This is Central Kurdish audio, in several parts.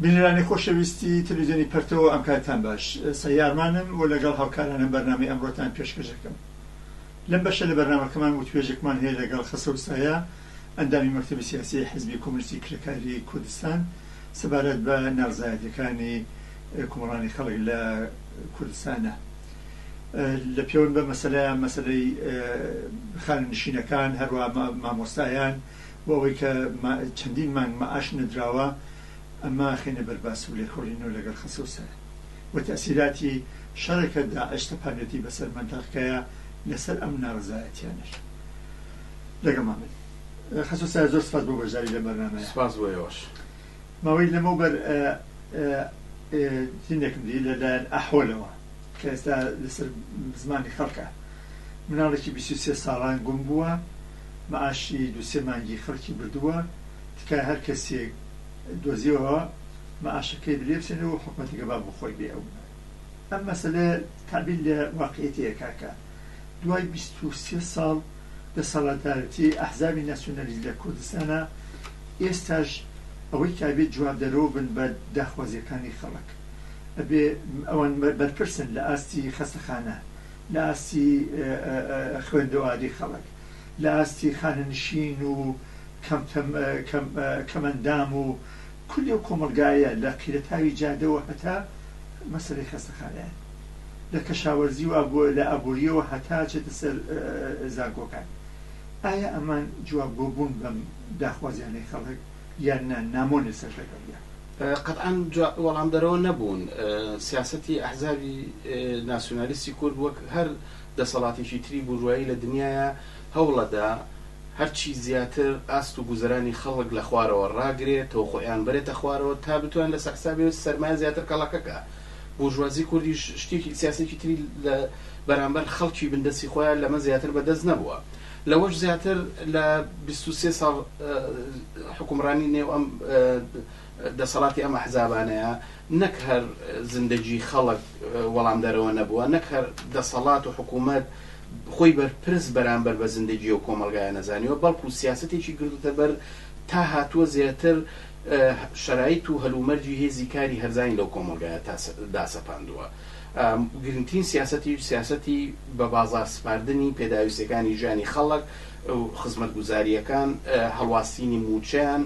بینەرانی خۆشەویستی تەلەڤیزیۆنی پەرتەوە ئەم کاتتان باش. سەیارمانم و لەگەڵ هاوکارانم بەرنامەی ئەمڕۆتان پێشکەش دەکەم. لەم بەشە لە بەرنامەکەمان وتوێژێکمان هەیە لەگەڵ خەسرەو سایە، ئەندامی مەکتەبی سیاسی حزبی کۆمۆنیستی کرێکاری کوردستان سەبارەت بە ناڕزایەتیەکانی کۆمەڵانی خەڵک لە کوردستانە لە پێوەند بە مەسەلە مەسەلەی خانەنشینەکان هەروە مامۆستایان و ئەوەی کە چەندین مانگ مەعاش نەدراوە ئەمە خەینە بەر باس و لێکۆڵینەوە لەگەڵ خەسرەو سایە و تەئسیراتی شەڕێک کە داعش سەپاندوێتی بەسەر مەنتەقەکەیا لەسەر ئەم ناڕەزایەتیانەش. لەگەڵمان بن. خەسرەو سایە زۆر سپاس بۆ بەشداری لەم بەرنامەیە. سپاس بۆ ئێوەش. ماوەی لەمەوبەر فیلمێکم دی لە لایەن ئەحۆلەوە کە ئێستا لەسەر زمانی خەڵکە. مناڵێکی 23 ساڵان گوم بووە، مەعاشی دوو سێ مانگی خەڵکی بردووە، تکایە هەر کەسێک دۆزیەوە مەعاشەکەی لێ بسێنەوە و حکومەتەکە با بۆ خۆی بێ ئەو ئەم مەسەلەیە تەعبیر لە واقعیەتەیە کاکە دوای 23 ساڵ دەسەڵاتدارەتی ئەحزابی ناسیۆنالیست لە کوردستانا ئێستاش ئەوەی کە ئەبێ جوابدەرەوە بن بە داخوازیەکانی خەڵک ئەبێ ئەوان بەرپرسن لە ئاستی خەستەخانە لە ئاستی خوێندەواری خەڵک لە ئاستی خانەنشین و کەم کەمئەندام و کولی ئەو کۆمەڵگایە لە قیرەتاوی جادەوە هەتا مەسەلەی خەستەخانەیان لە کەشاوەرزی و لە ئابووریەوە هەتا چێتە سەر زانکۆکان ئایا ئەمان جوابگۆ بوون بەم داخوازیانەی خەڵک یان نا نامۆن ئێستاش لەگەڵیان؟ قەتعەن وەڵامدەرەوە نەبوون. سیاسەتی ئەحزابی ناسیونالیستی کورد وەک هەر دەسەڵاتێکی تری بورژوایی لە دنیایا هەوڵەدا هەرچی زیاتر ئاست و گوزەرانی خەڵک لە خوارەوە ڕاگرێ، تەوەقوعیان بەرێتە خوارەوە تا بتوان لەسەر حسابی سەرمایە زیاتر کەڵەکە کا. بورژوازی کوردیش شتێکی سیاسێکی تری لە بەرامبەر خەڵکی بندەستی خۆیان لەمە زیاتر بەدەست نەبووە. لەوەش زیاتر لە 23 ساڵ حوکمڕانی نێو ئەم دەسەڵاتی ئەم ئەحزابانەیە نەک هەر زندەگی خەڵک وەڵامدەرەوە نەبووە، نەک هەر دەسەڵات و حکوومەت خۆی بەرپرس بەرامبەر بە زندەگی ئەو کۆمەڵگایە نەزانیوە، بەڵکو سیاسەتێکی گرتووتە بەر تا هاتووە زیاتر شەرایت و هەلومەرجی هێزی کاری هەرزانی لەو کۆمەڵگایە داسەپاندووە. گرنگترین سیاسەتیش سیاسەتی بە بازاڕ سپاردنی پێداویستیەکانی ژیانی خەڵک و خزمەتگوزارییەکان، هەڵواسینی مووچەیان،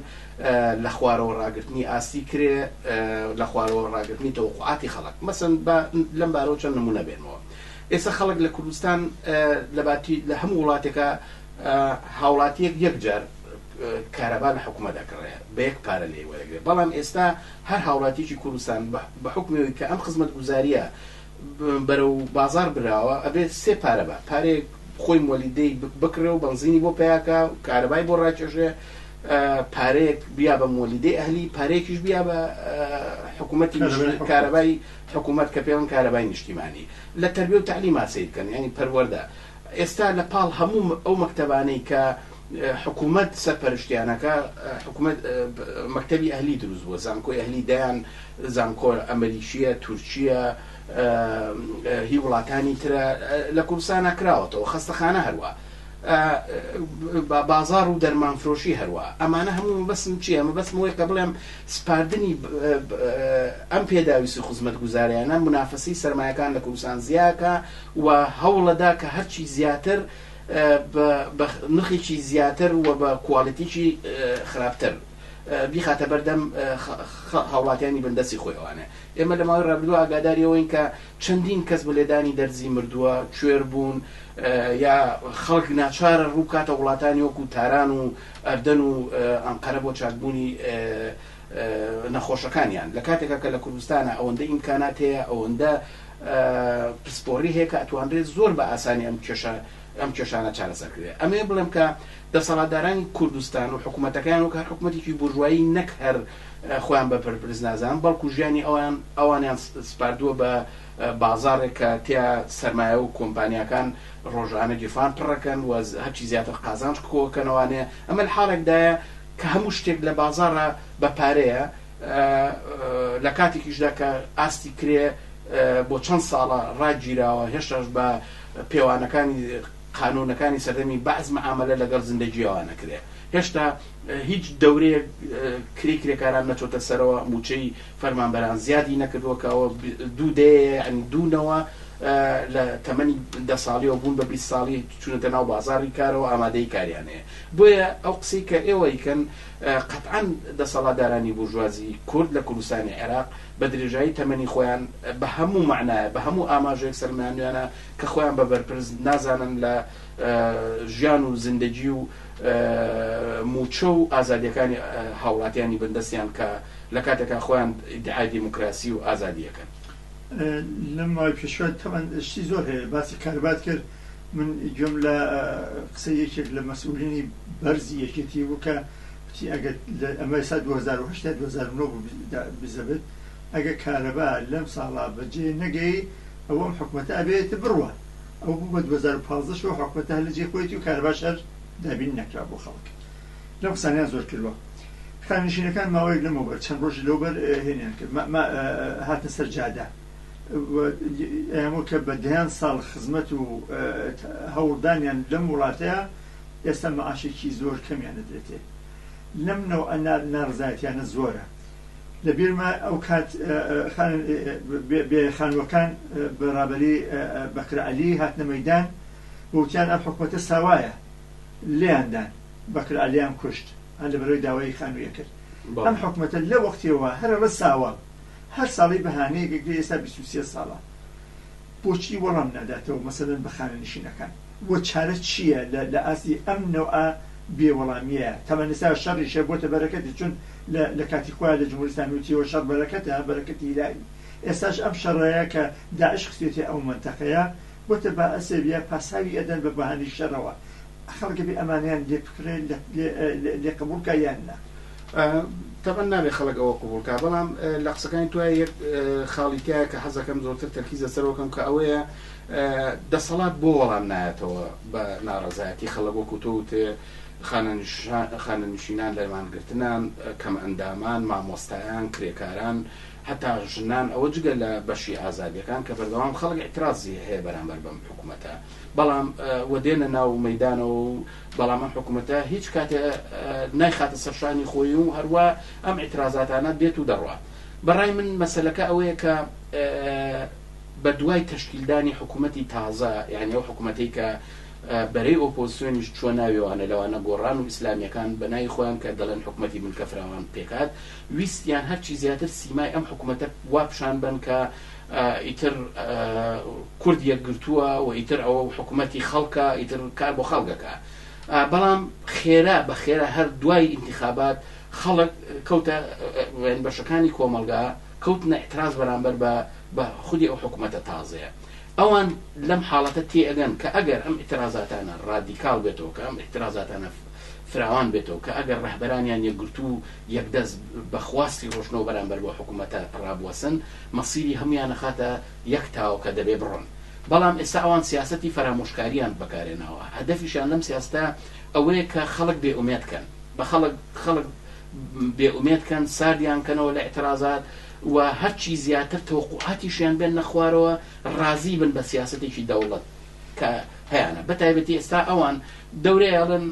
لە خوارەوە ڕاگرتنی ئاستی کرێ، لە خوارەوە ڕاگرتنی تەوەقوعاتی خەڵک. مەسەن با لەم بارەوە چەند نموونە بێنمەوە. ئێستا خەڵک لە کوردستان لە باتی لە هەموو وڵاتێکا هاوڵاتییەک یەک جار کارەبا لە حکوومەت ئەکڕێ بە یەک پارە لێی وەرەگرێ بەڵام ئێستا هەر هاوڵاتییەکی کوردستان بە حوکمی ئەوەی کە ئەم خزمەتگوزارییە بەرەو بازاڕ براوە ئەبێ سێ پارە با پارەیەک خۆی مۆلیدەی بکڕێ و بەنزینی بۆ پەیا کا و کارەبای بۆ ڕاکێشێ پارەیەک بیا بە مۆلیدەی ئەهلی پارەیەکیش بیا بە حکوومەتی کارەبای حکوومەت کە پێڵن کارەبای نیشتیمانی لە تەربیە و تەعلیما سەیر کەن یانی پەروەردە ئێستا لە پاڵ هەموو ئەو مەکتەبانەی کە حکوومەت سەرپەرشتیانەکە حکوومەت مەکتەبی ئەهلی دروست بووە زانکۆی ئەهلی دەیان زانکۆ ئەمریکیە تورکیە هی وڵاتانی ترە لە کوردستانا کراوەتەوە خەستەخانە هەروا بازاڕ و دەرمانفرۆشی هەروا ئەمانە هەموو مەبەستم چییە مەبەستم ئەوەیە کە بڵێم سپاردنی ئەم پێداویستی خزمەتگوزاریانە مونافەسەی سەرمایەکان لە کوردستان زیاکە و هەوڵەدا کە هەرچی زیاتر بە نرخێکی زیاتر و بە کوالیتیکی خراپتر بیخاتە بەردەم هاوڵاتیانی بندەستی خۆی ئەوانە ئێمە لە ماوەی ڕابردوو ئاگاداری ئەوەین کە چەندین کەس بە لێدانی دەرزی مردووە، کوێر بوون، یا خەڵک ناچارە ڕوو بکاتە وڵاتانی وەکو تاران و ئەردەن و ئەنقەرە بۆ چاکبوونی نەخۆشەکانیان، لە کاتێکا کە لە کوردستانا ئەوەندە ئیمکانات هەیە، ئەوەندە پسپۆڕی هەیە کە ئەتوانرێت زۆر بە ئاسانی ئەم کێشە ئەم کێشانە چارەسەر کرێت. ئەمەوێ بڵێم کە دەسەڵاتدارانی کوردستان و حکوومەتەکەیان وەک هەر حکوومەتێکی بورژوایی نەک هەر خۆیان بە بەرپرس نازانن، بەڵکو ژیانی ئەوان ئەوانیان سپاردووە بە بازاڕێک کە تیا سەرمایە و کۆمپانیاکان ڕۆژانە گیرفان پڕەکەن و هەرچی زیاتر قازانج کۆکەنەوانێ، ئەمە لە حاڵێکدایە کە هەموو شتێک لە بازاڕا بە پارەیە لە کاتێکیشدا کە ئاستی کرێ بۆ چەند ساڵە ڕاگیراوە هێشتاش بە پێوانەکانی قانوونەکانی سەردەمی بەعس مەعامەلە لەگەڵ زیندەگی ئەوان ئەکرێ. هێشتا هیچ دەورەیەک کرێی کرێکاران نەچۆتە سەرەوە، مووچەی فەرمانبەران زیادی نەکردووە کە ئەوە دوو دەیەیە یانی دوو نەوە لە تەمەنی دە ساڵیەوە بوون بە 20 ساڵی چوونەتە ناو بازاڕی کارەوە ئامادەی کاریان هەیە. بۆیە ئەو قسەی کە ئێوە ئەیکەن قەتعەن دەسەڵاتدارانی بورژوازی کورد لە کوردستانی عێراق بە درێژایی تەمەنی خۆیان بە هەموو مەعنایە بە هەموو ئاماژەیەک سەلماندویانە کە خۆیان بە بەرپرس نازانن لە ژیان و زیندەگی و مووچە و ئازادیەکانی هاوڵاتیانی بندەستیان کە لە کاتێکا خۆیان ئیدعای دیموکراسی و ئازادی ئەکەن. لەم ماوەی پێشوە تەبعەن شتی زۆر هەیە باسی کارەبات کرد من گوێم لە قسەی یەکێک لە مەسئولینی بەرزی یەکێتی بوو کە وتی ئەگەر ئەمە ئێستا 2008 یا 2009 بوو بزەبت ئەگەر کارەبا لەم ساڵا بەجێ نەگەی ئەوە ئەم حکومەتە ئەبێت بڕوا ئەوە بوو بە 2015 شەوە حکومەتە هەر لە جێی خۆیەتی و کارەباش هەر دابین نەکرا بۆ خەڵک لەم قسانەیان زۆر کردوە خانەنشینەکان ماوەیەک لەمەوبەر چەند ڕۆژی لەوبەر هێنیان کرد هاتنە سەر جادە ئەیانوت کە بە دەیان ساڵ خزمەت و هەوڵدانیان لەم وڵاتەیە ئێستا مەعاشێکی زۆر کەمیان دەدرێتێ لەم نەوعە ناڕەزایەتیانە زۆرە لە بیرمە ئەو کات بێ خانووەکان بە ڕابەری بەکر عەلی هاتنە مەیدان وتیان ئەم حکومەتە ساوایە لێیان دان بەکر عەلیان کوشت هەر لەبەرئەوەی داوای خانووی ئەکرد ئەم حکومەتە لە وەختیەوە هەر ئەڵێ ساوام هەر ساڵەی بەهانەیەک ئەگرێ ئێستا 23 ساڵە بۆچی وەڵام ناداتەوە مەسەلەن بە خانەنشینەکان وە چارە چییە لە لە ئاستی ئەم نەوعە بێ وەڵامیەیە تەبعەن ئێستا شەڕیشە بۆتە بەرەکەتی چون لە لە کاتی خۆیا لە جمهوری ئیسلامی وتیەوە شەڕ بەرەکەتە بەرەکەتی ئیلاهی ئێستاش ئەم شەڕەیە کە داعش خستویەتیە ئەو مەنتەقەیە بۆتە بائسێ یا پاساوی ئەدەن بە بەهانەی شەڕەوە خەڵک ئەبێ ئەمانەیان لێ بکڕێ لێ قبوڵ کا یان نا؟ تەبعەن نابێ خەڵک ئەوە قبوڵ کا بەڵام لە قسەکانی تۆ یەک خاڵی تایە کە حەزەکەم زۆرتر تەرکیز لەسەرەوە کەم کە ئەوەیە دەسەڵات بۆ وەڵام نایەتەوە بە ناڕەزایەتی خەڵک وەکو تۆ وتێ خانەنشینان لە مانگرتنان کەمئەندامان مامۆستایان کرێکاران هەتا ژنان ئەوە جگە لە بەشی ئازادیەکان کە بەردەوام خەڵک ئیعترازی هەیە بەرامبەر بەم حکومەتە بەڵام وە دێنە ناو مەیدانەوە و بەڵام ئەم حکومەتە هیچ کاتێ نایخاتە سەر شانی خۆی و هەروا ئەم ئیعترازاتانە دێت و دەڕوا بەڕای من مەسەلەکە ئەوەیە کە بە دوای تەشکیلدانی حکومەتی تازە یانی ئەو حکومەتەی کە بەرەی ئۆپۆزسیۆنیش چووە ناویەوانە لەوانە گۆڕان و ئیسلامیەکان بە ناوی خۆیان کە دەڵێن حکومەتی بنکە فراوان پێکهات ویستیان هەرچی زیاتر سیمای ئەم حکومەتە وا پیشان بەن کە ئیتر کورد یەکگرتووە و ئیتر ئەوە حکومەتی خەڵکە ئیتر کار بۆ خەڵک ئەکا بەڵام خێرا بە خێرا هەر دوای ئینتخابات خەڵک کەوتە بەشەکانی کۆمەڵگا کەوتنە ئیعتراز بەرامبەر بە بە خودی ئەو حکومەتە تازەیە. ئەوان لەم حاڵەتە تێئەگەن کە ئەگەر ئەم ئیعترازاتانە ڕادیکاڵ بێتەوە، کە ئەم ئیعترازاتانە فراوان بێتەوە، کە ئەگەر ڕەهبەرانیان یەکگرتوو و یەکدەست بە خواستی ڕۆشنەوە بەرامبەر بەو حکومەتە ڕابوەسن، مەسیری هەموویان ئەخاتە یەک تاوە کە دەبێ بڕۆن. بەڵام ئێستا ئەوان سیاسەتی فەرامۆشکارییان بەکارهێناوە. هەدەفیشیان لەم سیاسەتە ئەوەیە کە خەڵک بێئومێد کەن. بە خەڵک خەڵک بێئومێد کەن، ساردیان کەنەوە لە ئیعترازات و هەرچی زیاتر تەوەقوعاتیشیان بێننە خوارەوە ڕازی بن بە سیاسەتێکی دەوڵەت کە هەیانە بە تایبەتی ئێستا ئەوان دەورەیە ئەڵێن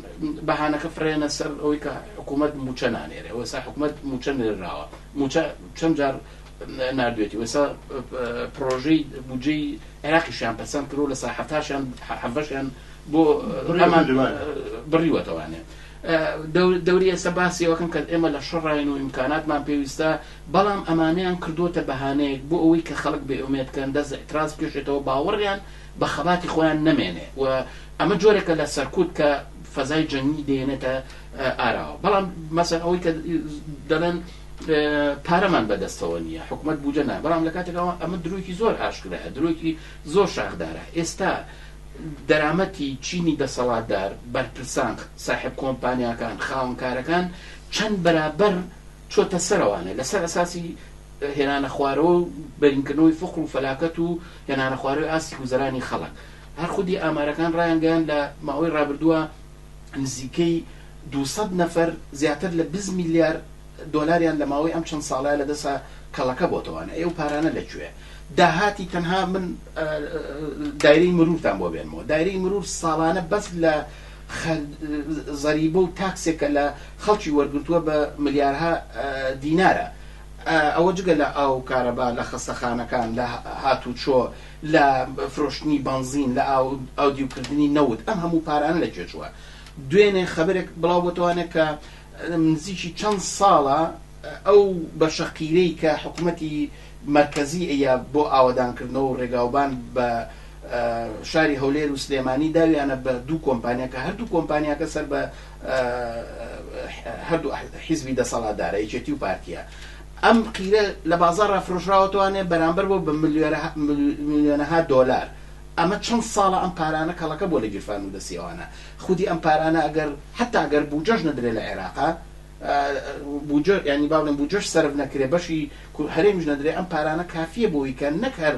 بەهانەکە فڕێنە سەر ئەوەی کە حکوومەت مووچە نانێرێ و ئێستا حکوومەت مووچە نێراوە مووچە چەند جار ناردوێتی و ئێستا پرۆژەی بودجەی عێراقیشیان پەسەند کرد و لە سا حەفتاشیان حەڤەشیان بۆ ئەمان بڕیوەتەوانێ دەوری ئێستا باسی ئەوەکەن کە ئێمە لە شەڕاین و ئیمکاناتمان پێویستە، بەڵام ئەمانەیان کردۆتە بەهانەیەک بۆ ئەوەی کە خەڵک بێ ئومێد کەن، دەست لە ئیعتراز بکێشێتەوە، باوەڕیان بە خەباتی خۆیان نەمێنێ و ئەمە جۆرێکە لە سەرکوت کە فەزای جەنگی دەیەنێتە ئاراوە. بەڵام مەسەن ئەوەی کە دەڵێن پارەمان بەدەستەوە نییە، حکومەت بوجە نا، بەڵام لە کاتێکا ئەمە درۆیەکی زۆر ئاشکرایە، درۆیەکی زۆر شاخدارە. ئێستا دەرامەتی چینی دەسەڵاتدار، بەرپرسان، ساحێب کۆمپانیاکان، خاوەنکارەکان چەند بەرابەر چۆتە سەرەوانە لەسەر ئەساسی هێنانە خوارەوە و بەرینکردنەوەی فەقر و فەلاکەت و هێنانە خوارەوەی ئاستی گوزەرانی خەڵک. هەر خودی ئامارەکان ڕایانگەیاند لە ماوەی ڕابردووە نزیکەی 200 نەفەر زیاتر لە 20 میلیار دۆلاریان لە ماوەی ئەم چەند ساڵەیا لە دەسا کەڵەکە بۆتەوانە ئەی ئەو پارانە لە کوێ داهاتی تەنها من دایرەی مرورتان بۆ بێنمەوە دایرەی مرور ساڵانە بەس لە زەریبە و تاکسێکە لە خەڵکی وەرگرتووە بە ملیارها دینارە ئەوە جگە لە ئاو و کارەبا لە خەستەخانەکان لە هاتوچۆ لە فرۆشتنی بەنزین لە ئاودیوکردنی نەوت ئەم هەموو پارانە لە کوێ چووە دوێنێ خەبەرێک بڵاو بۆتەوانێ کە نزیکی چەند ساڵە ئەو بەشە قیرەی کە حکومەتی مەرکەزی ئەیا بۆ ئاوەدانکردنەوە و ڕێگاوبان بە شاری هەولێر و سلێمانی داویانە بە دوو کۆمپانیا کە هەردوو کۆمپانیاکە سەر بە هەردوو حیزبی دەسەڵاتدارە یەکێتی و پارتیە ئەم قیرە لە بازاڕا فرۆشراوەتەوانێ بەرامبەر بۆ بە ملیۆنەها دۆلار ئەمە چەند ساڵە ئەم پارانە کەڵەکە بووە لە گیرفان و دەستی ئەوانە خودی ئەم پارانە ئەگەر حەتا گەر بوجەش نەدرێ لە عێراقا بوجە یانی با بڵێن بوجەش سەرف نەکرێ بەشی هەرێمیش نەدرێ ئەم پارانە کافیە بۆی کە نەک هەر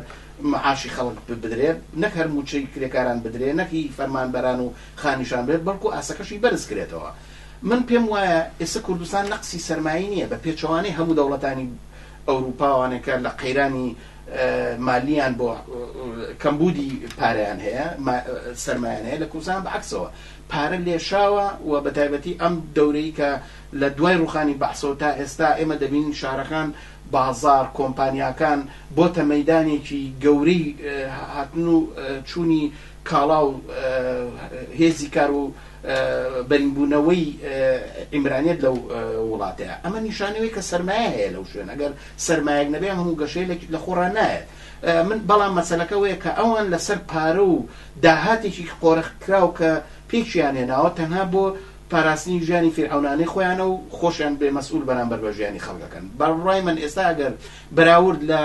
معاشی خەڵک بدرێ نەک هەر موچەی کرێکاران بدرێ نەک هی فەرمانبەران و خانیشان بدرێت بەڵکو ئاسەکەشی بەرز کرێتەوە من پێم وایە ئێستا کوردستان نەقسی سەرمایەی نییە بە پێچەوانەی هەموو دەوڵەتانی ئەوروپاوانێ کە لە قەیرانی مالیان بۆ کەمبوودی پارەیان هەیە سەرمایان هەیە لە کوردستان بە عەکسەوە پارە لێشاوە و بە تایبەتی ئەم دەورەی کە لە دوای ڕوخانی بەعسەوە تا ئێستا ئێمە دەبینین شارەکان بازاڕ کۆمپانیاکان بۆتە مەیدانێکی گەورەی هاتن و چوونی کاڵا و هێزی کار و بەرینبوونەوەی عیمرانیەت لەو وڵاتەیە ئەمە نیشانەوەی کە سەرمایە هەیە لەو شوێن ئەگەر سەرمایەک نەبێ ئەم هەموو گەشەیە لە خۆڕا نایەت من بەڵام مەسەلەکە وەیە کە ئەوان لەسەر پارە و داهاتێکی قۆرخ کراو کە پێکیان هێناوە تەنها بۆ پاراستنی ژیانی فیرعەونانەی خۆیانە و خۆشیان بێ مەسئول بەرامبەر بە ژیانی خەڵکەکەن بەڕای من ئێستا ئەگەر بەراورد لە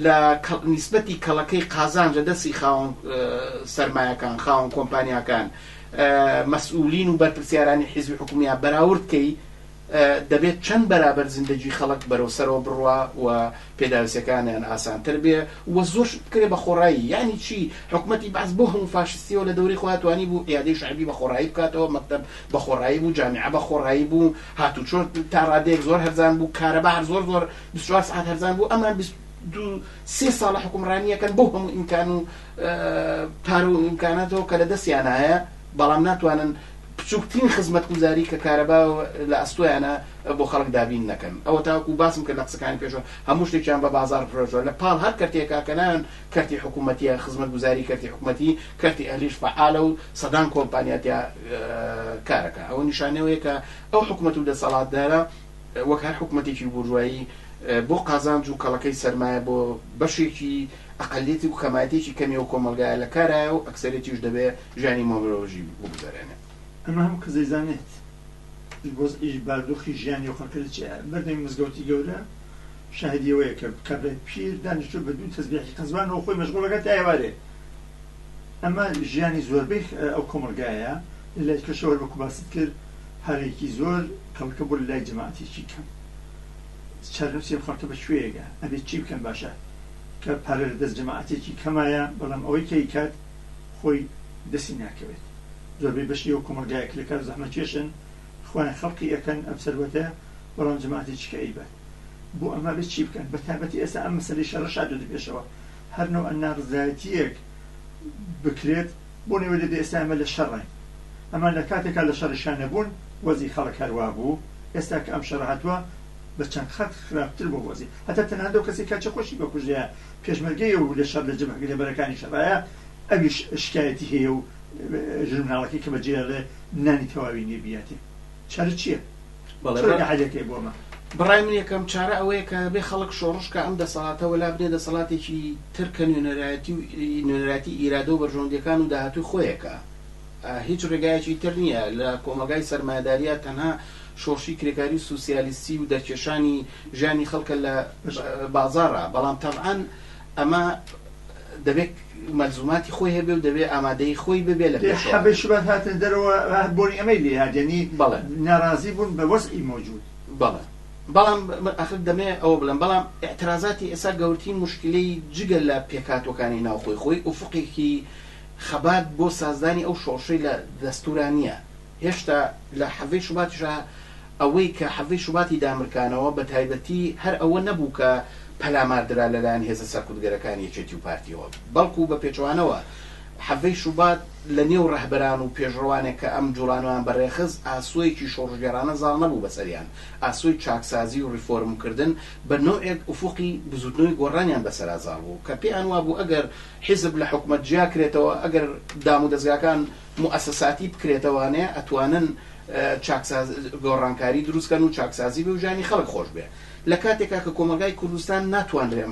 لە نیسبەتی کەڵەکەی قازانجە دەستی خاوەن سەرمایەکان خاوەن کۆمپانیاکان مەسئولین و بەرپرسیارانی حیزبی حکومیان بەراورد کەی دەبێت چەند بەرابەر زیندەگی خەڵک بەرەو سەرەوە بڕوا و پێداویستیەکانیان ئاسانتر بێ و زۆر شت بکرێ بە خۆڕایی یانی چی حکومەتی بەعس بەو هەموو فاشستیەوە لە دەورەی خۆیا توانی بوو عیادەی شەعبی بە خۆڕایی بکاتەوە مەکتەب بە خۆڕایی بوو جامیعە بە خۆڕایی بوو هاتوچۆ تا ڕادەیەک زۆر هەرزان بوو کارەبا هەر زۆر زۆر 24 سەعات هەرزان بوو ئەمان 23 ساڵە حوکمڕانیەکەن بەو هەموو ئیمکان و پارە و ئیمکاناتەوە کە لە دەستیانایە بەڵام ناتوانن بچوکترین خزمەتگوزاری کە کارەبا لە ئەستۆیانە بۆ خەڵک دابین نەکەن. ئەوە تاوەکو باسم کرد لە قسەکانی پێشوە هەموو شتێکیان بە بازاڕ فرۆشتوە لە پاڵ هەر کەرتێکا کە ناوێن کەرتی حکومەتیە خزمەتگوزاری کەرتی حکومەتی کەرتی ئەهلیش فەعالە و سەدان کۆمپانیا تیا کارەکا ئەوە نیشانەوەیە کە ئەو حکومەت و دەسەڵاتدارە وەک هەر حکومەتێکی بورژوایی بۆ قازانج و کەڵەکەی سەرمایە بۆ بەشێکی ئەقەلیەتی و کەمایەتیەکی کەمی ئەو کۆمەڵگایە لە کارایە و ئەکسەریەتیش دەبێ ژیانی مۆرۆژی بگوزەرێنێ. ئەمە هەموو کەس دەیزانێت وەزعی بارودۆخی ژیانی ئەو خەڵکە لە چیایە. بەردەمی مزگەوتی گەورە شاهیدی ئەوەیە کە کابرای پیر دانیشتووە بە دوو تەزبیحی قەزوانەوە خۆی مەشغوڵ ئەکات تا ئێوارێ. ئەمە ژیانی زۆربەی ئەو کۆمەڵگایە. لە لای کەشەوە هەر وەکو باست کرد پارەیەکی زۆر کەڵکە بووە لە لای جەماعەتێکی کەم. چارەنووسی ئەم خەڵکە بە کوێیەگا؟ ئەبێ چی بکەن باشە کە پارە لە دەست جەماعەتێکی کەمایە بەڵام ئەوەی کە ئەیکات خۆی دەستی ناکەوێت. زۆربەی بەشی ئەو کۆمەڵگایە کرێکار و زەحمەتکێشن خۆیان خەڵقی ئەکەن ئەم سەروەتە بەڵام جەماعەتێکی کە ئەیبات. بۆ ئەمە ئەبێ چی بکەن؟ بە تایبەتی ئێستا ئەم مەسەلەی شەڕەش هاتۆتە پێشەوە هەر نەوعە ناڕەزایەتییەک بکرێت بۆ نەوەی لێ دێ ئێستا ئێمە لە شەڕاین ئەمان لە کاتێکا لە شەڕیشا نەبوون وەزعی خەڵک هەر وا بوو ئێستا کە ئەم شەڕە هاتووە بە چەند قات خراپتر بووە وەزعی هەتا تەنانەت ئەو کەسەی کاچە خۆشی بەکوژرایە پێشمەرگەیە و لە شەڕ لە جەبهە لە بەرەکانی شەڕایە ئەویش شکایەتی هەیە و ژن و مناڵەکەی کە بەجێ ئەڵێ نانی تەواوی نیە بیاتێ چارە چیە؟ بەڵێ چ ڕێگە حەلێک هەیە بۆ ئەمە؟ بەڕای من یەکەم چارە ئەوەیە کە بێ خەڵک شۆڕش کا ئەم دەسەڵاتە وەلا بنێ دەسەڵاتێکی تر کە نوێنەرایەتی و نوێنەرایەتی ئیرادە و بەرژەوەندیەکان و داهاتووی خۆیەکە هیچ ڕێگایەکی تر نیە لە کۆمەڵگای سەرمایەداریا تەنها شۆڕشی کرێکاری و سوسیالیستی و دەرکێشانی ژیانی خەڵکە لە بازاڕا بەڵام تەبعەن ئەمە دەبێ مەلزوماتی خۆی هەبێ و دەبێ ئامادەیی خۆی ببێ لە دێ پێشەوە. حەڤەی شوبات هاتنە دەرەوە هەر بۆنی ئەمەی لێ هات یانی بەڵێ. ناڕازی بوون بە وەزعی مەوجود. بەڵێ بەڵام ئەخر دەمەوێ ئەوە بڵێم بەڵام ئیعترازاتی ئێستا گەورترین موشکیلەی جگە لە پێکهاتووەکانی ناوخۆی خۆی ئوفقێکی خەبات بۆ سازدانی ئەو شۆڕشەی لە دەستوورا نییە. هێشتا لە حەڤەی شوباتیشا ئەوەی کە حەڤەی شوباتی دامرکانەوە بە تایبەتی هەر ئەوە نەبوو کە پەلامار درا لەلایەن هێزە سەرکوتگەرەکانی یەکێتی و پارتیەوە بەڵکو بە پێچەوانەوە حەڤەی شوبات لە نێو ڕەهبەران و پێشڕەوانێک کە ئەم جوڵانەوەیان بەڕێخست ئاسۆیەکی شۆڕشگێڕانە زاڵ نەبوو بەسەریان ئاسۆی چاکسازی و ڕیفۆرم کردن بە نەوعێک ئوفوقی بزوتنەوەی گۆڕانیان بەسەرا زاڵ بوو کە پێیان وابوو ئەگەر حیزب لە حکومەت جیا کرێتەوە ئەگەر دامودەزگاکان موئەسەساتی بکرێتەوانێ ئەتوانن چاکساز گۆڕانکاری دروست کەن و چاکسازی بێ و ژیانی خەڵک خۆش بێ لە کاتێکا کە کۆمەڵگای کوردستان ناتوانرێ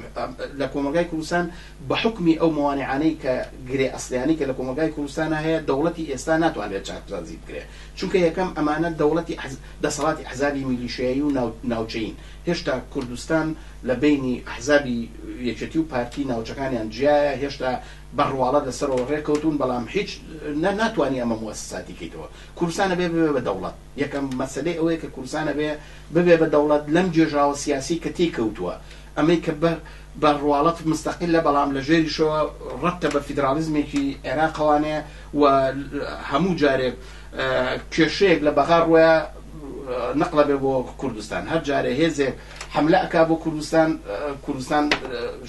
لە کۆمەڵگای کوردستان بە حوکمی ئەو مەوانعانەی کە گرێ ئەسڵیانەی کە لە کۆمەڵگای کوردستانا هەیە دەوڵەتی ئێستا ناتوانرێت چاکسازی بکرێ چونکە یەکەم ئەمانە دەوڵەتی دەسەڵاتی ئەحزابی میلیشیایی و ناوچەیین هێشتا کوردستان لە بەینی ئەحزابی یەکێتی و پارتی ناوچەکانیان جیایە هێشتا بە ڕواڵەت لەسەرەوە ڕێکەوتوون بەڵام هیچ نە ناتوانی ئەمە موئەسەساتی کەیتەوە کوردستان ئەبێ ببێ بە دەوڵەت یەکەم مەسەلەی ئەوەیە کە کوردستان ئەبێ ببێ بە دەوڵەت لەم گێژاوە سیاسی کە تێی کەوتووە ئەمەی کە بە بە ڕواڵەت مستەقلە بەڵام لە ژێریشەوە ڕەبتە بە فیدراڵیزمێکی عێراقەوانێ و هەموو جارێک کێشەیەک لە بەغا ڕۆیا نەقڵە بێ بۆ کوردستان هەر جارێ هێزێک حەملە ئەکا بۆ کوردستان کوردستان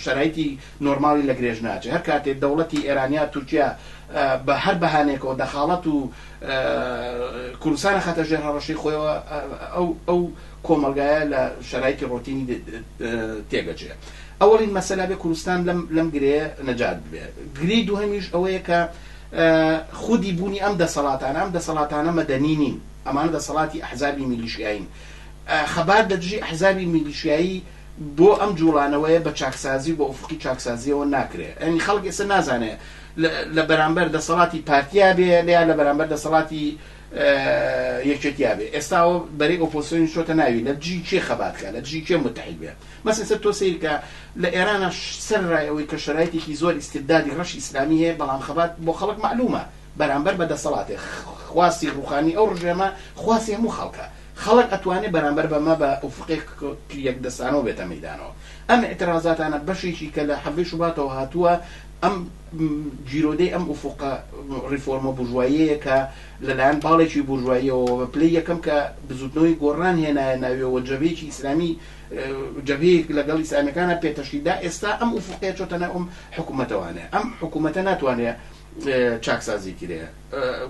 شەرایتی نۆرماڵی لە گرێژ ناچێ هەر کاتێ دەوڵەتی ئێران یا تورکیا بە هەر بەهانەیەکەوە دەخاڵەت و کوردستان ئەخاتە ژێر هەڕەشەی خۆیەوە ئەو ئەو کۆمەڵگایە لە شەرایتی ڕۆتینی تێگەچێ ئەوەڵین مەسەلە بێ کوردستان لەم لەم گرێیە نەجات ببێ گرێی دووهەمیش ئەوەیە کە خودی بوونی ئەم دەسەڵاتانە ئەم دەسەڵاتانە مەدەنی نین ئەمانە دەسەڵاتی ئەحزابی میلیشیایین خەبات لە دژی ئەحزابی میلیشیایی بۆ ئەم جوڵانەوەیە بە چاکسازی و بە ئوفقی چاکسازیەوە ناکرێ یانی خەڵک ئێستا نازانێ لە بەرامبەر دەسەڵاتی پارتیا بێ یا لە بەرامبەر دەسەڵاتی یەکێتیا بێ ئێستا ئەوە بەرەی ئۆپۆزسیۆنی چۆتە ناوی لە دژی کێ خەبات کا لە دژی کێ متحید بێ مەسەن سەر تۆ سەیر کە لە ئێرانە سەر ڕای ئەوەی کە شەرایتێکی زۆر ئیستبدادی ڕەش ئیسلامی هەیە بەڵام خەبات بۆ خەڵک مەعلومە بەرامبەر بە دەسەڵاتێ خواستی ڕوخانی ئەو ڕژێمە خواستی هەموو خەڵکە خەڵک ئەتوانێ بەرامبەر بەمە بە ئوفقێک یەکدەستانەوە بێتە مەیدانەوە. ئەم ئیعترازاتانە بەشێکی کە لە حەڤدەی شوباتەوە هاتووە ئەم گیرۆدەی ئەم ئوفقە ڕیفۆرمە بورژواییەیە کە لەلایەن باڵێکی بورژواییەوە بە پلەی یەکەم کە بزوتنەوەی گۆڕان هێنایە ناویەوە جەبهەیەکی ئیسلامی جەبهەیەک لەگەڵ ئیسلامیەکانا پێتەشی دا ئێستا ئەم ئوفقەیە چۆتە ناو ئەم حکومەتەوانێ ئەم حکومەتە ناتوانێ چاکسازی کرێ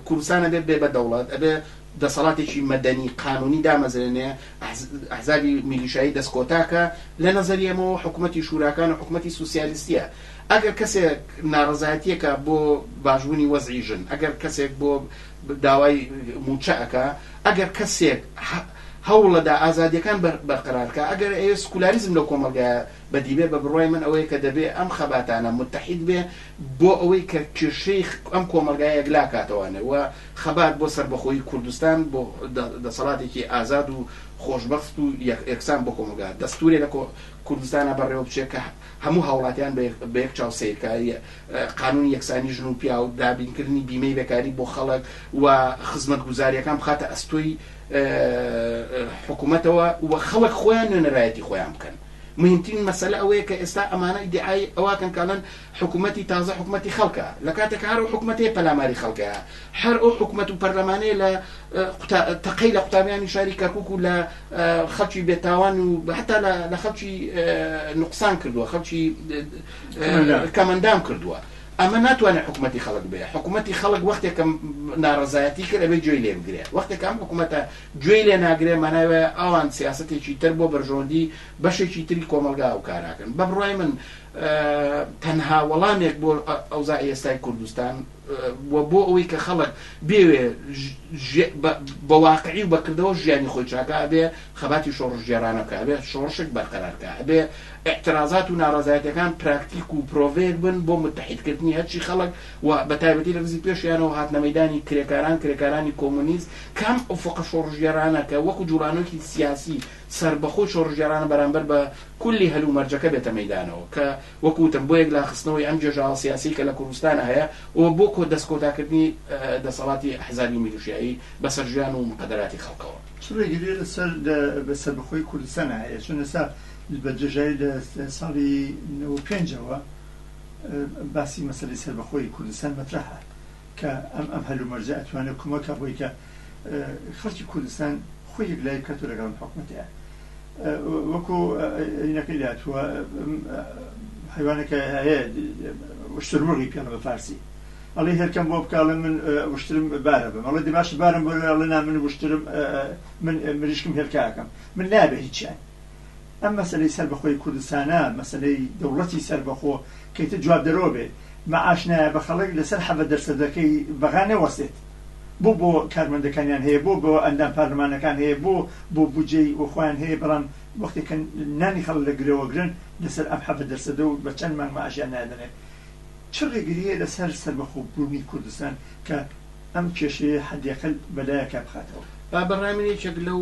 کوردستان ئەبێ بێ بە دەوڵەت ئەبێ دەسەڵاتێکی مەدەنی قانونی دامەزرێنێ ئەحزابی میلیشایی دەست کۆتاکە لە نەزەری ئێمەوە حکومەتی شوراکان و حکومەتی سوسیالیستیە ئەگەر کەسێک ناڕەزایەتیەکە بۆ باشبوونی وەزعی ژن ئەگەر کەسێک بۆ داوای موچە ئەکا ئەگەر کەسێک هەوڵەدا ئازادیەکان بەرقەرارکا ئەگەر ئەیەوێ سکولاریزم لەو کۆمەڵگایە بەدی بێ بە بڕوای من ئەوەیە کە دەبێ ئەم خەباتانە متحید بێ بۆ ئەوەی کە کێشەی ئەم کۆمەڵگایە یەکلا کاتەوانێ و خەبات بۆ سەربەخۆیی کوردستان بۆ دەسەڵاتێکی ئازاد و خۆشبەخت و یەکسان بۆ کۆمەڵگا دەستورێ لە کوردستانا بەڕێوە بچێ کە هەموو هاوڵاتیان بە یەک چاو سەیر کا قانونی یەکسانی ژن و پیاو دابینکردنی بیمەی بێکاری بۆ خەڵک و خزمەتگوزاریەکان بخاتە ئەستۆی حکومەتەوە و خەڵک خۆیان نوێنەرایەتی خۆیان بکەن. مهمترین مەسەلە ئەوەیە کە ئێستا ئەمانە ئیدیعای ئەوەکەن کە ئەڵێن حکومەتی تازە حکومەتی خەڵکە لە کاتێک هەر ئەو حکومەتەیە پەلاماری خەڵکەیە هەر ئەو حکومەت و پەرلەمانەیە لە تەقەی لە قوتابیانی شاری کەرکوک و لە خەڵکی بێتاوان و هەتا لە خەڵکی نوقسان کردووە خەڵکی کەمەندام کردووە ئەمە ناتوانێت حکومەتی خەڵک بێ حکومەتی خەڵک وەختێک کە ناڕەزایەتی کرد ئەبێ گوێی لێ بگرێ وەختێک ئەم حکومەتە گوێی لێ ناگرێ مانای وایە ئەوان سیاسەتێکی تر بۆ بەرژەوەندی بەشێکی تری کۆمەڵگا ئەو کاراکەن. بە بڕوای من تەنها وەڵامێک بۆ ئەوزاعی ئێستای کوردستان و بۆ ئەوەی کە خەڵک بێوێ بە واقعی و بە کردەوە ژیانی خۆی چاکا ئەبێ خەباتی شۆڕشگێڕانە بکا، ئەبێ شۆڕشێک بەرقەرار کا، ئەبێ ئیعترازات و ناڕەزایەتیەکان پراکتیک و پرۆڤەیەک بن بۆ متحید کردنی هەرچی خەڵک و بە تایبەتی لە ڕیزی پێشیانەوە هاتنە مەیدانی کرێکاران، کرێکارانی کۆمۆنیست، کام ئوفقە شۆڕشگێڕانە کە وەکو جوڵانەوەیەکی سیاسی سەربەخۆی شۆڕشگێڕانە بەرامبەر بە کولی هەلومەرجەکە بێتە مەیدانەوە کە وەکو وتم بۆ یەکلاخستنەوەی ئەم گێژاوە سیاسیەی کە لە کوردستانا هەیە و بۆ کۆ دەست کۆتاکردنی دەسەڵاتی ئەحزابی میلیشیایی بەسەر ژیان و مقەدەراتی خەڵکەوە. چ ڕێگریە لەسەر بە سەربەخۆی کوردستانا هەیە چون ئێستا بە درێژایی لە ساڵی 95 ەوە باسی مەسەلەی سەربەخۆی کوردستان مەترەحە کە ئەم ئەم هەلومەرجە ئەتوانێت کومەکە بۆی کە. خەڵکی کوردستان خۆی یەکلایی بکاتەوە لەگەڵ ئەم حکومەتەیا وەکو اینەکەی لاتووە حیوانەکە هەیە وشترمرغی پێڵە بە فارسی ئەڵێ هێلکەم بۆ بکە ئەڵێ من وشترم بارە بم ئەڵێ دە باشە بارم بۆ ئەڵێ نا من وشترم من مریشکم هێلکە ئەکەم من نابێ هیچیان ئەم مەسەلەی سەربەخۆی کوردستانە مەسەلەی دەوڵەتی سەربەخۆ کە ئیتر جوابدەرەوە بێ مەعاش نایە بە خەڵک لەسەر حەڤە دەرسەدەکەی بەغا نەوەستێت بۆ بۆ کارمەندەکانیان هەیە بۆ بۆ ئەندام پارلمانەکان هەیە بۆ بۆ بودجەی خۆیان هەیە بەڵام وەختێک کە نانی خەڵک لە گرەوە گرن لەسەر ئەم حەڤە دەرسەدە و بە چەند مانگ مەعاشیان نادەنێ چ ڕێگرییە لەسەر سەربەخۆ بوونی کوردستان کە ئەم کێشەیە حەدی ئەقەل بەلایەکا بخاتەوە؟ با بە ڕای من یەکێک لەو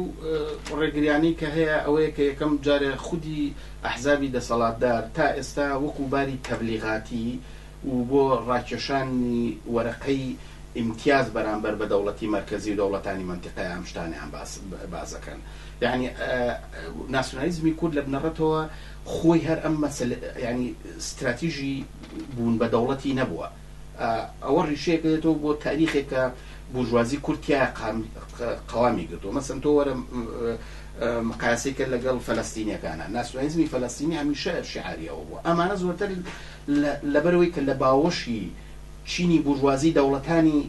ڕێگریانەی کە هەیە ئەوەیە کە یەکەم جارێ خودی ئەحزابی دەسەڵاتدار تا ئێستا وەکوو باری تەبلیغاتی و بۆ ڕاکێشانی وەرەقەی ئیمتیاز بەرامبەر بە دەوڵەتی مەرکەزی و دەوڵەتانی مەنتیقەیە ئەم شتانەیان باس باس ئەکەن. یانی ناسیونالیزمی کورد لە بنەڕەتەوە خۆی هەر ئەم مەسەلە یانی ستراتیژی بوون بە دەوڵەتی نەبووە. ئەوە ڕیشەیەک دێتەوە بۆ تاریخێک کە بورژوازی کورد تیایا قەوامی گرتووە. مەسەن تۆ وەرە مقایسەی کە لەگەڵ فەلەستینیەکانە. ناسیونالیزمی فەلەستینی هەمیشە شیعاری ئەوە بووە. ئەمانە زۆرتر لەبەرئەوەی کە لە باوەشی چینی بورژوازی دەوڵەتانی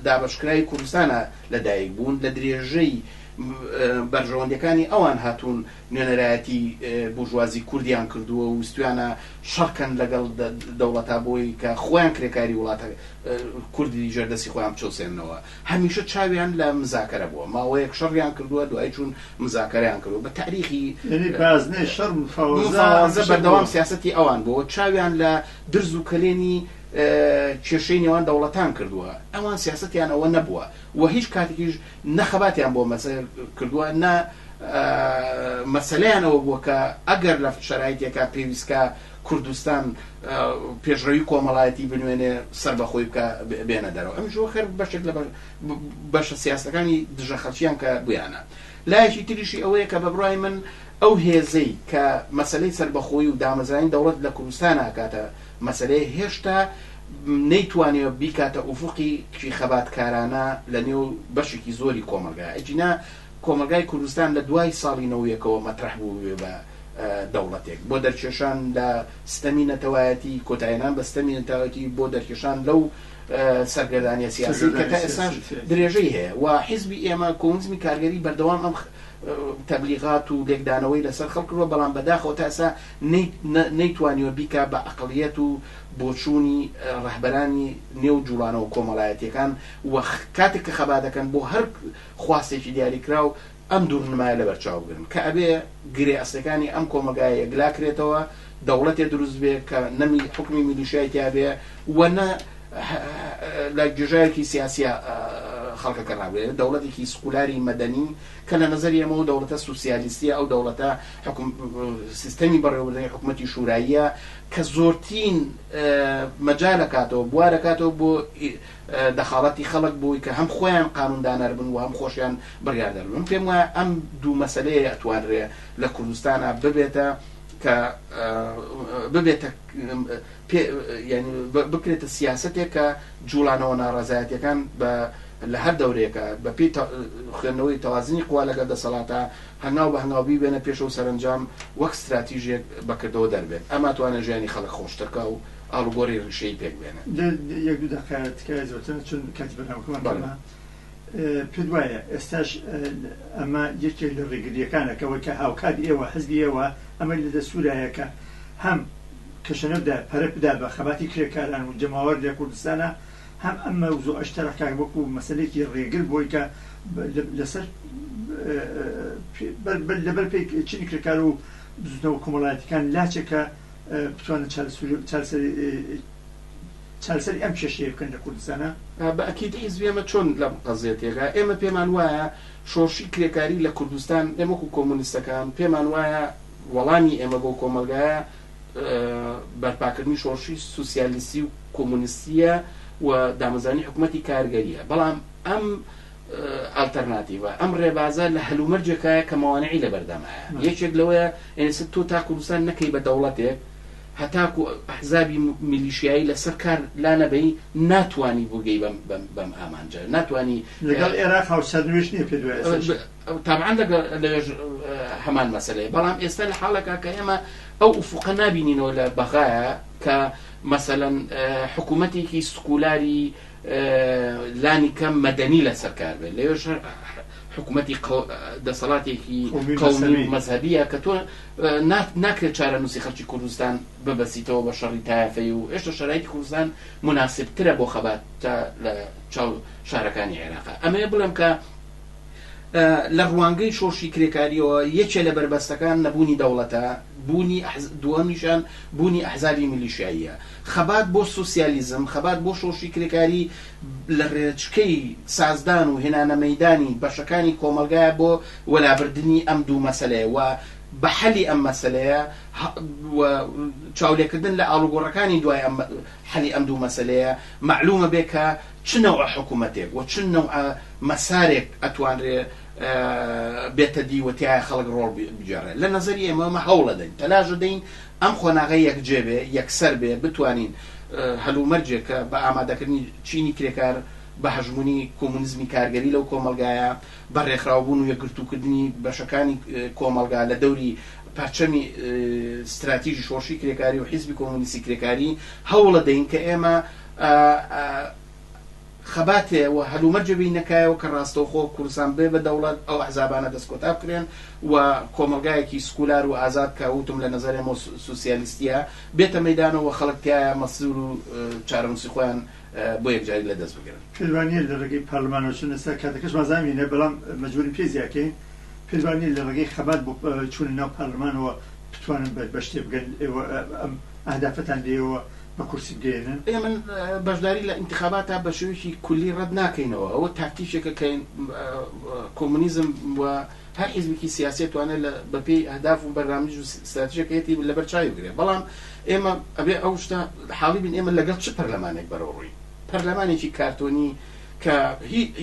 دابەشکراوی کوردستانا لەدایک بوون، لە درێژەی بەرژەوەندیەکانی ئەوان هاتوون نوێنەرایەتی بورژوازی کوردیان کردووە و ویستویانە شەڕکەن لەگەڵ دەوڵەتا بۆی کە خۆیان کرێکاری وڵاتە کوردی ژێر دەستی خۆیان بچەوسێننەوە. هەمیشە چاویان لە مزاکەرە بووە. ماوەیەک شەڕیان کردووە، دوایی چوون مزاکەرەیان کردووە. بە تاریخی یەنی بازنەی شەڕ مفاوەزە مفاوەزە هەمیشە بووە. بەردەوام سیاسەتی ئەوان بووە. چاویان لە درز و کەلێنی کێشەی نێوان دەوڵەتان کردووە. ئەوان سیاسەتیان ئەوە نەبووە و هیچ کاتێکیش نە خەباتیان بۆ مەسەلە کردووە نە مەسەلەیان ئەوە بووە کە ئەگەر لە شەرایتێکا پێویست کا کوردستان پێشڕەوی کۆمەڵایەتی بنوێنێ سەربەخۆی بکا بێنە دەرەوە. ئەمیش وەک هەر بەشێک لە بەشە سیاسەکانی دژە خەڵکیان کە بوویانە. لایەکی تریشی ئەوەیە کە بە بڕوای من ئەو هێزەی کە مەسەلەی سەربەخۆیی و دامەزرانی دەوڵەت لە کوردستان ئەکاتە مەسەلەیە هێشتا نەیتوانیوە بیکاتە ئوفوقێکی خەباتکارانە لە نێو بەشێکی زۆری کۆمەڵگا. ئەگینا کۆمەڵگای کوردستان لە دوای ساڵی نەوەیەکەوە مەترەح بووبێ بە دەوڵەتێک بۆ دەرکێشان لە ستەمی نەتەوایەتی، کۆتایهێنان بە ستەمی نەتەوایەتی، بۆ دەرکێشان لەو سەرگەردانیە سیاسی کە تا ئێستاش درێژەی هەیە و حیزبی ئێمە کۆمۆنیزمی کارگەری بەردەوام ئەم تەبلیغات و لێکدانەوەی لەسەر خەڵک کردوە، بەڵام بەداخەوە تا ئێستا نەیتوانیوە بیکا بە ئەقڵیەت و بۆچوونی ڕەهبەرانی نێو جوڵانەوە کۆمەڵایەتیەکان و کاتێک کە خەبات دەکەن بۆ هەر خواستێکی دیاریکراو ئەم دوورنمایە لەبەرچاو بگرن کە ئەبێ گرێ ئەسڵیەکانی ئەم کۆمەڵگایە یەکلا کرێتەوە، دەوڵەتێ دروست بێ کە نە حوکمی میلیشیای تیا بێ و نە لە گێژاوێکی سیاسیا خەڵکەکە ڕابگرێ، دەوڵەتێکی سکولاری مەدەنی کە لە نەزەری ئێمە ئەو دەوڵەتە سوسیالیستیە، ئەو دەوڵەتە حوکم سیستەمی بەڕێوەبردنی حکومەتی شوراییە کە زۆرترین مەجال ئەکاتەوە، بوار ئەکاتەوە بۆ دەخاڵەتی خەڵک بۆی کە هەم خۆیان قانون دانەر بن و هەم خۆشیان بڕیاردەر بن. من پێم وایە ئەم دوو مەسەلەیە ئەتوانرێ لە کوردستانا ببێتە کە ببێتە پێ یانی بکرێتە سیاسەتێک کە جوڵانەوە ناڕەزایەتیەکان بە لە هەر دەورەیەکا بە پێی خوێندنەوەی تەوازنی قوا لەگەڵ دەسەڵاتا هەنگاو بە هەنگاو بیبەنە پێشەوە سەرەنجام وەک ستراتیژێک بە کردەوە دەربێت ئەمە توانێ ژیانی خەڵک خۆشتر کا و ئاڵوگۆڕی ڕیشەیی پێک بێنێ. لە یەک دوو دەقە تکایە زۆرتر چون کاتی بەرنامەکەمان کەمە. پێت وایە ئێستاش ئەمە یەکێک لە ڕێگرییەکانە کە ئەوەی کە هاوکات ئێوە حزبی ئێوە ئەمەی لە دەستوورایە کە هەم کەشەنەبدا پەرە بدا بە خەباتی کرێکاران و جەماوەر لە کوردستانا هەم ئەم مەوزوعەش تەرح کا وەکوو مەسەلەیەکی ڕێگر بۆی کە لەسەر لەبەر پێی چینی کرێکار و بزووتنەوە کۆمەڵایەتیەکان لاچێ کە بتوانن چارەسەری ئەم کێشەیە بکەن لە کوردستانا؟ بە ئەکید حیزبی ئێمە چۆن لەم قەزیە تێگا؟ ئێمە پێمان وایە شۆڕشی کرێکاری لە کوردستان، ئێمە وەکو کۆمۆنیستەکان پێمان وایە وەڵامی ئێمە بۆ کۆمەڵگایە بەرپاکردنی شۆڕشی سوسیالیستی و کۆمۆنیستیە و دامەزرانی حکومەتی کارگەریە، بەڵام ئەم ئالتەرناتیڤە، ئەم ڕێبازە لە هەلومەرجێکایە کە مەوانعی لەبەردەمایە. یەکێک لەوەیە ئێستا تۆ تا کوردستان نەکەی بە دەوڵەتێک، هەتاکو ئەحزابی میلیشیایی لەسەر کار لانەبەی ناتوانی بگەی بەم ئامانجە، ناتوانی. لەگەڵ ئێراق هاوسەرنوێژ نییە پێت وایە ئێستاش؟ تابعەن لەگەڵ لەوێش هەمان مەسەلەیە، بەڵام ئێستا لە حاڵێکا کە ئێمە ئەو ئوفوقە نابینینەوە لە بەغایە کە مەسەلەن حکوومەتێکی سکولاری لانی کەم مەدەنی لەسەر کار بێت، لەوێش حکوومەتی دەسەڵاتێکی قەومی و مەزهەبییە کە تۆ ناکرێت چارەنووسی خەڵکی کوردستان ببەسیتەوە بە شەڕی تایەفەی و ئێشتا شەرایتی کوردستان موناسبترە بۆ خەبات تا لە چاو شارەکانی عێراقا. ئەمەوێ بڵێم کە لە ڕوانگەی شۆڕشی کرێکارییەوە یەکێ لە بەربەستەکان نەبوونی دەوڵەتە، بوونی دووەمیشان بوونی ئەحزابی میلیشیاییە. خەبات بۆ سۆسیالیزم، خەبات بۆ شۆڕشی کرێکاری لە ڕێچکەی سازدان و هێنانە مەیدانی بەشەکانی کۆمەڵگایە بۆ وەلابردنی ئەم دوو مەسەلەیە و بە حەلی ئەم مەسەلەیە و چاولێکردن لە ئاڵوگۆڕەکانی دوای ئەم حەلی ئەم دوو مەسەلەیە مەعلوومە بێ کە چ نەوعە حکوومەتێک و چ نەوعە مەسارێک ئەتوانرێ بێتە دی و تیایا خەڵک ڕۆڵ بگێڕێ. لە نەزەری ئێمە ئێمە هەوڵ ئەدەین، تەلاش ئەدەین ئەم قۆناغە یەکجێ بێ، یەکسەر بێ، بتوانین هەلومەرجێک کە بە ئامادەکردنی چینی کرێکار بە هەژموونی کۆمونیزمی کارگەری لەو کۆمەڵگایە، بە ڕێکخراوبوون و یەکگرتووکردنی بەشەکانی کۆمەڵگا لە دەوری پەرچەمی ستراتیژی شۆڕشی کرێکاری و حیزبی کۆمونیستی کرێکاری هەوڵەدەین کە ئێمە خەباتێ و هەلومەرجێ بێینە کایەوە کە ڕاستەوخۆ کوردستان ببێ بە دەوڵەت، ئەو ئەحزابانە دەستکۆتا بکرێن و کۆمەڵگایەکی سکولار و ئازاد کە وتم لە نەزەر ئێمەوە سوسیالیستییە بێتە مەیدانەوە و خەڵک تیایا مەسیر و چارەنووسی خۆیان بۆ یەکجاری لە دەست بگرن. پێت وا نییە لە ڕێگەی پارلمانەوە چونە سەر کاتەکەشمان زامینە بەڵام مەجبوورین پێی زیاد کەین، پێت وا نییە لە ڕێگەی خەبات بۆ چوونە ناو پارلمانەوە بتوانن بە شتێ بگەن ئێوە ئەم ئەهدافەتان لێیەوە بە کورسی بگەیەنن؟ ئێمە بەشداری لە ئینتخاباتا بە شێوەیەکی کولی ڕەت ناکەینەوە، ئەوە تاکتیکێکە کە کۆمۆنیزم و هەر حیزبێکی سیاسی ئەتوانێت لە بە پێی ئەهداف و بەرنامج و ستراتیژەکەیەتی لەبەر چاوی بگرێ، بەڵام ئێمە ئەبێ ئەو شتە حاڵی بین ئێمە لەگەڵ چ پەرلەمانێک بەرەو ڕووین؟ پەرلەمانێکی کارتۆنی کە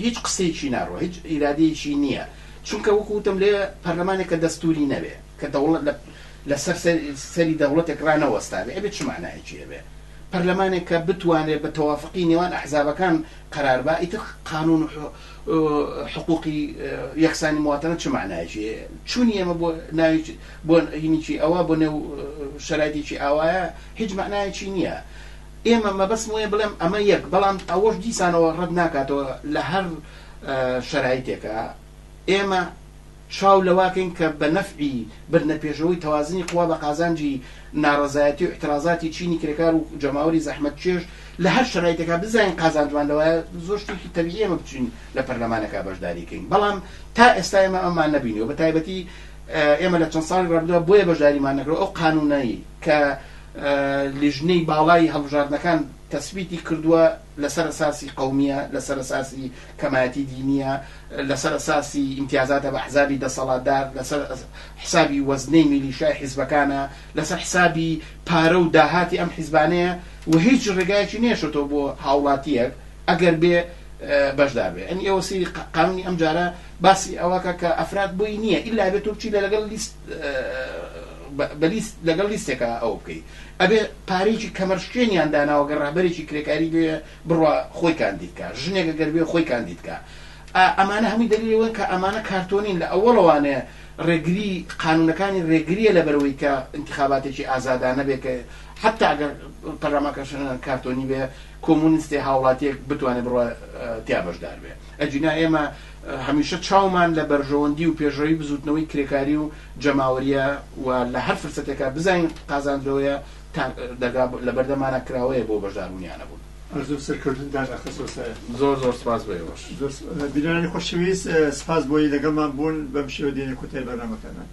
هیچ قسەیەکی ناڕوا، هیچ ئیرادەیەکی نییە، چونکە وەکو وتم لێ پەرلەمانێک کە دەستووری نەبێ، کە دەوڵەت لە لەسەر سەری دەوڵەتێک ڕانەوەستابێ ئەبێ چ مەعنایەکی هەبێ؟ پەرلەمانێک کە بتوانرێ بە تەوافقی نێوان ئەحزابەکان قەرار با ئیتر قانوون و حقوقی یەکسانی مواتەنە چ مەعنایەکی هەیە؟ چوونی ئێمە بۆ ناوی بۆ هینێکی ئەوە بۆ نێو شەرایتێکی ئاوایە هیچ مەعنایەکی نییە. ئێمە مەبەستم وەیە بڵێم ئەمە یەک بەڵام ئەوەش دیسانەوە ڕەت ناکاتەوە لە هەر شەرایتێکا ئێمە چاو لەوەکەین کە بە نەفعی بردنە پێشەوەی تەوازنی قوا بە قازانجی ناڕەزایەتی و ئیعترازاتی چینی کرێکار و جەماوەری زەحمەتکێش لە هەر شەرایتێکا بزانین قازانجمان لەوایە زۆر شتێکی تەبیعیە ئێمە بچین لە پەرلەمانێکا بەشداری کەین بەڵام تا ئێستا ئێمە ئەمەمان نەبینیوە بە تایبەتی ئێمە لە چەند ساڵی ڕابردووە بۆیە بەشداریمان نەکردوە ئەو قانوونەی کە لیژنەی باڵای هەڵبژاردنەکان تەسبیتی کردووە لەسەر ئەساسی قەومیە لەسەر ئەساسی کەمایەتی دینیە لەسەر ئەساسی ئیمتیازاتە بە ئەحزابی دەسەڵاتدار، لەسەر حسابی وەزنەی میلیشای حیزبەکانە، لەسەر حسابی پارە و داهاتی ئەم حیزبانەیە و هیچ ڕێگایەکی نەیەشێتەوە بۆ هاوڵاتییەک ئەگەر بێ بەشدار بێ. یانی ئێوە سەیری قانونی ئەم جارە باسی ئەوەکە کە ئەفراد بۆی نییە ئیلا ئەبێ تۆ بچی لە لەگەڵ لیست بە لیست لەگەڵ لیستێکا ئەوە بکەی. ئەبێ پارەیەکی کەمەرشکێنیان داناوە گەر ڕەهبەرێکی کرێکاری بێ بڕوا خۆی کاندید کا، ژنێک ئەگەر بێ خۆی کاندید کا. ئا ئەمانە هەمووی دەلیلی ئەوەن کە ئەمانە کارتۆنین لە ئەوەڵەوانێ ڕێگری قانوونەکانی ڕێگریە لە بەرەوەی کە ئینتخاباتێکی ئازادانە بێ کە حەتتا ئەگەر پەرلەمانکەش کارتۆنی بێ کۆمونیستێ هاوڵاتیەک بتوانێ بڕوا تیا بەشدار بێ. ئەگینا ئێمە هەمیشە چاومان لە بەرژەوەندی و پێشڕەوی بزووتنەوەی کرێکاری و جەماوەریە و لە هەر فرسەتێکا بزانین قازانج لەوەیە تا دەرگا لەبەردەمانا کراوەیە بۆ بەشداربوون یا نەبوون. ئارەزوو سەرکەوتنتان ئەخەسۆ سایە. زۆر زۆر سپاس بۆ ئێوەش. زۆر بینەرانی خۆشەویست سپاس بۆی لەگەڵمان بوون بەم شێوە دێینە کۆتای بەرنامەکەمان.